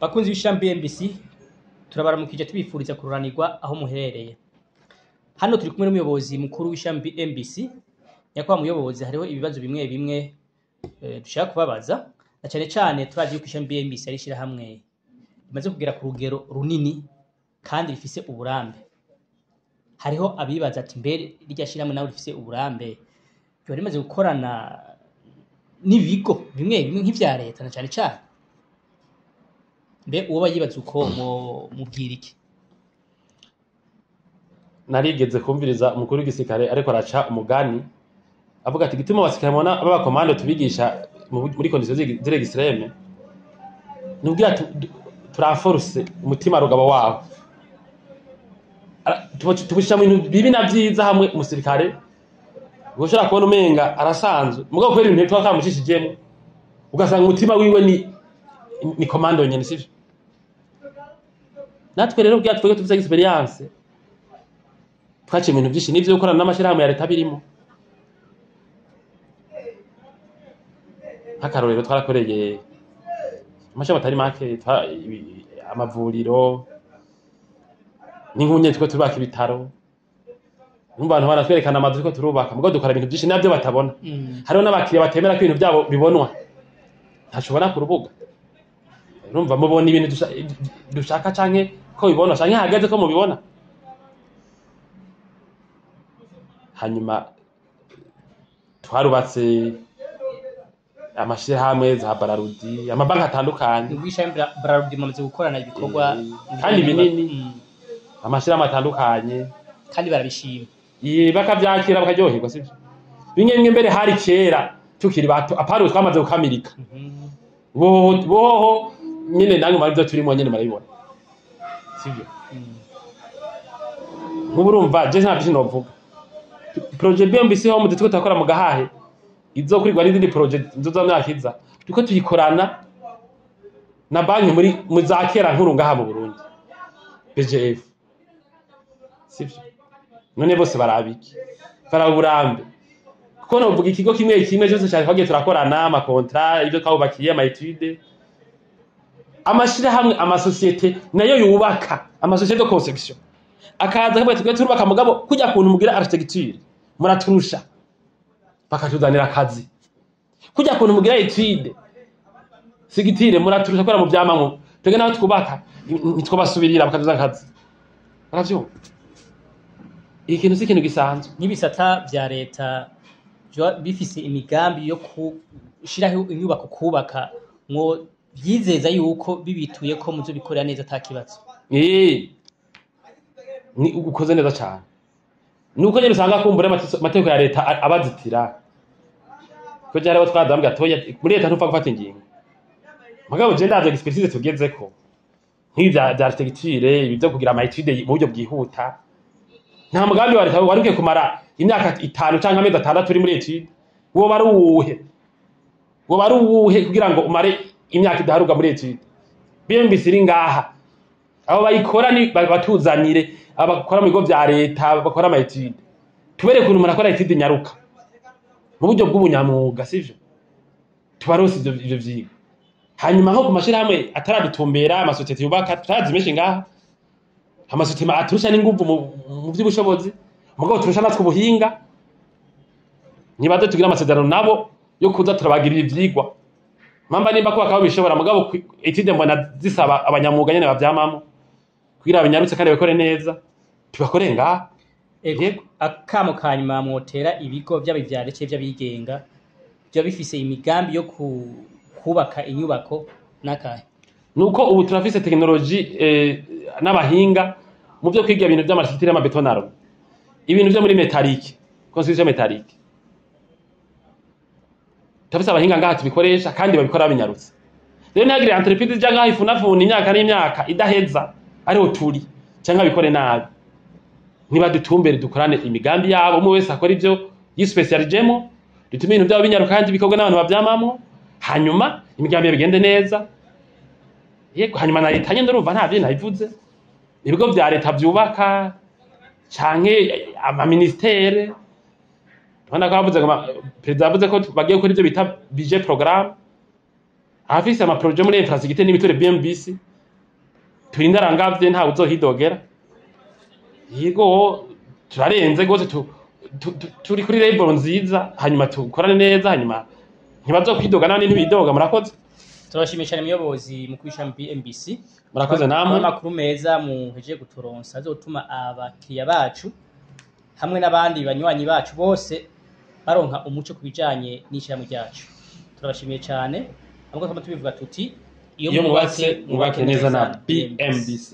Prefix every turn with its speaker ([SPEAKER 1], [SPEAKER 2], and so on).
[SPEAKER 1] Bakunzi b'ishami BMBC, turabaramukije, tubifuriza kururanirwa aho muherereye. Hano turi kumwe n'umuyobozi mukuru w'ishami BMBC. Nyakubahwa muyobozi, hariho ibibazo bimwe bimwe dushaka kubabaza, na cane cane turazi yuko ishami BMBC ari ishirahamwe rimaze kugera ku rugero runini kandi rifise uburambe. Hariho abibaza ati: "Mbere rirya shirahamwe nawe rifise uburambe, ryoba rimaze gukorana n'ibigo bimwe bimwe nk'ivya leta?" Na cane cane, mbe uwoba yibaza uko mubwira iki?
[SPEAKER 2] Narigeze kumviriza umukuru w'igisirikare ariko araca umugani, avuga ati: "Igituma abasirikare mubona b'abakomando tubigisha muri conditions ziri extrêmes ni ukugira turenforce umutima rugabo wabo." Tubushyira mu bintu bibi na vyiza. Hamwe umusirikare ushobora kubona umenga arasanzwe, mugabo kubera ibintu tuba twamucishijemo, ugasanga umutima wiwe ni komando nyene, sivyo? Natwe rero kugira twebwe tufise expérience, twaciye mu bintu vyinshi, n'ivyo gukorana n'amashirahamwe ya leta birimo. Nk'akarorero, twarakoreye amashirahamwe atari make, amavuriro n'inkunye, turiko turubaka ibitaro. Numva abantu baratwerekana amazu turiko turubaka, mugabo dukora ibintu vyinshi navyo batabona. Hariho n'abakiriya batemera ko ibintu vyabo bibonwa, ntaco ubona ku rubuga. Urumva mubona ibintu dushaka canke ko bibonwa, canke hageze ko mubibona. Hanyuma twarubatse amashirahamwe za Brarudi, amabanki atandukanye.
[SPEAKER 1] Ubw'ishami Brarudi mumaze gukorana ibikorwa
[SPEAKER 2] kandi binini. Amashirahamwe atandukanye.
[SPEAKER 1] Kandi barabishima.
[SPEAKER 2] Iye, bakavyakira, bakaryoherwa, sivyo? Bimwe bimwe mbere hari kera tukiri bato, apari ubu twamaze gukamirika. Boho boho nyene nange mara ivyo turimo nyene marabibona, sivyo? Nk'ubu urumva je nta vyinshi novuga. Projet BMBC Home turiko turakora mu Gahahe, izokwirwa n'izindi projet nzoza myaka iza, turiko tuyikorana na banki muri mu za kera nkuru ngaha mu Burundi, BGF, sivyo? None bose barabiki? Baraba uburambe, kuko novuga ikigo kimwe kimwe cyose cyane twagiye turakorana ama contrats, ibyo twubakiye, ama études, amashirahamwe, amasosiyete nayo yubaka, amasosiyete de conception, akaza akavuga ati: "Twe turubaka, mugabo kujya kuntu mugira architecture muraturusha." Bakatuzanira akazi. "Kujya kuntu mugira étude sigitire muraturusha, kubera mu vyamamwo twebwe naho twubaka ntitwobasubirira." Bakatuzanira akazi. Baravyumva, iki kintu si ikintu gisanzwe.
[SPEAKER 1] Nk'ibisata vya leta vyoba bifise imigambi yo gushiraho inyubako, kubaka, mwo vyizeza yuko bibituye ko muzobikorera neza ata kibazo?
[SPEAKER 2] Ni ukoze neza cyane. Nuko nyine usanga kumbura amategeko ya leta abazitira, ko je hariho twadambwe atoya muri leta ntupfa gufata ingingo. Mugabo je ndavye expertise tugezeko, nk'ibi vya architecture, ibi vyo kugira ama études mu buryo bwihuta. Nta mugambi wa leta wari ukwiye kumara imyaka 5 canke amezi 6 uri muri étude. Woba ari uwuhe? Woba ari uwuhe kugira ngo umare imyaka idaharuka muri étude? BMBC iri ngaha, abo bayikora ni batuzanire abakora mu bigo vya leta bakora ama études, tubereke ukuntu umuntu akora étude nyaruka mu buryo bw'ubunyamwuga, sivyo? Tubarose ivyo vyigwa. Hanyuma nko ku mashirahamwe ataradutumbera, amasosiyete yubaka, turazi menshi ngaha, amasosiyete aturusha n'inguvu mu vy'ubushobozi, mugabo turusha natwe ubuhinga, nibaze tugira amasezerano nabo yo kuza turabagirira ivyigwa. Mamba nimba kubaka bishobora, mugabo étude mbona zisaba abanyamwuga nyene bavyamamwo kugira binyarutse kandi babikore neza, tubakore ngaha.
[SPEAKER 1] Ego.
[SPEAKER 2] Yego.
[SPEAKER 1] Akamo ka nyuma mwotera ibigo vyaba ivya leta canke vy'abigenga vyoba bifise imigambi yo kubaka inyubako n'akahe?
[SPEAKER 2] Nuko ubu turafise technologie n'abahinga mu byo kwiga ibintu vy'ama architecture, y'ama béton armé, ibintu vyo muri métallique, construction métallique. Turafise abahinga ngaha tubikoresha kandi babikora binyarutse. Rero ntihagire entreprise ija ngaha ifunafuna imyaka n'imyaka idaheza ariho turi, canke abikore nabi. Nibadutumbere, dukorane imigambi yabo, umwe wese akora ivyo yispecialijemo, bitume ibintu byabo binyaruka kandi bikorwa n'abantu bavyamamwo, hanyuma imigambi yabo igende neza. Yego. Hanyuma na leta nyene, urumva nta vyo nabivuze, ibigo vya leta vyubaka canke amaministere, urabona ko bavuze ngo perezida yavuze ko bagiye gukora ivyo bita budget programme, abafise ama projets muri infrastructure n'imiture BMBC. Turi indarangavye, ntawe uzohidogera. Yego, turarenze gose, turi kuri label nziza, hanyuma tukorane neza, hanyuma ntibazokwidoga, n'abandi ntibidoga. Murakoze.
[SPEAKER 1] Turabashimiye cyane, muyobozi mukuru w'ishami BMBC.
[SPEAKER 2] Murakoze namwe.
[SPEAKER 1] Amakuru meza muhejeje kuturonsa azotuma abakiriya bacu hamwe n'abandi banywanyi bacu bose baronka umuco ku bijanye n'ishirahamwe ryacu. Turabashimiye cyane. Ahubwo twama tubivuga tuti:
[SPEAKER 2] Iyo mwubatse, mwubake neza na BMBC.